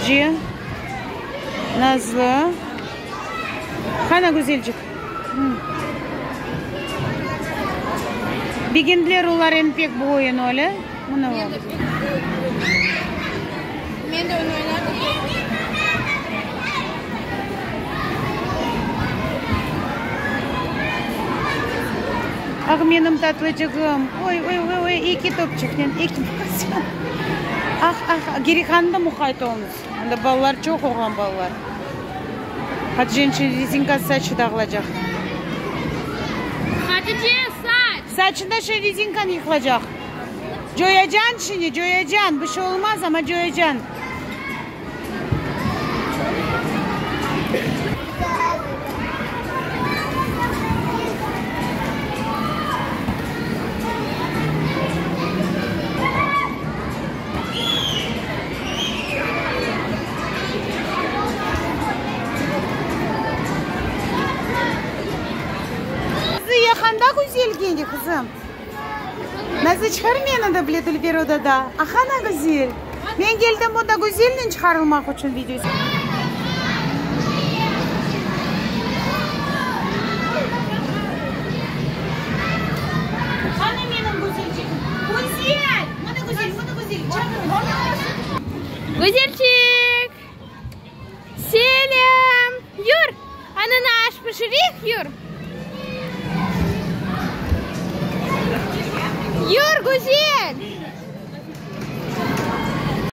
Hatice, Nazlı. Qana, güzelcik? Begendiler olar endi pek bu oyun, öyle? Mına Men de pek Men de onı oynardım. Ah, menim tatlıcığım. Oy, oy, oy, oy, eki topçıqnen, eki basqan. Ah, ah, Gerihannı da muqayt oluñız. Anda balalar çoq, oğlan balalar. Hatice'niñ şimdi rezinkası saçı dağılacaq. Hatice, saç! Saçında şu rezinkanı yıqılacaq. Coyacan şimdi, coyacan. Bir şey olmaz, amma coyacan. Nazlı yaqanda güzel kene, qızım. Nazlı çıqar meni de bile dülber odada. Ahana güzel. Men keldim bunda güzelnen çıqarılmaq içün video. Qani menim güzelçigim? Güzel! Mına güzel, mına güzel. Güzelçik! Selâm! Yur, anana aş pişireyik, yur! Yur, güzel!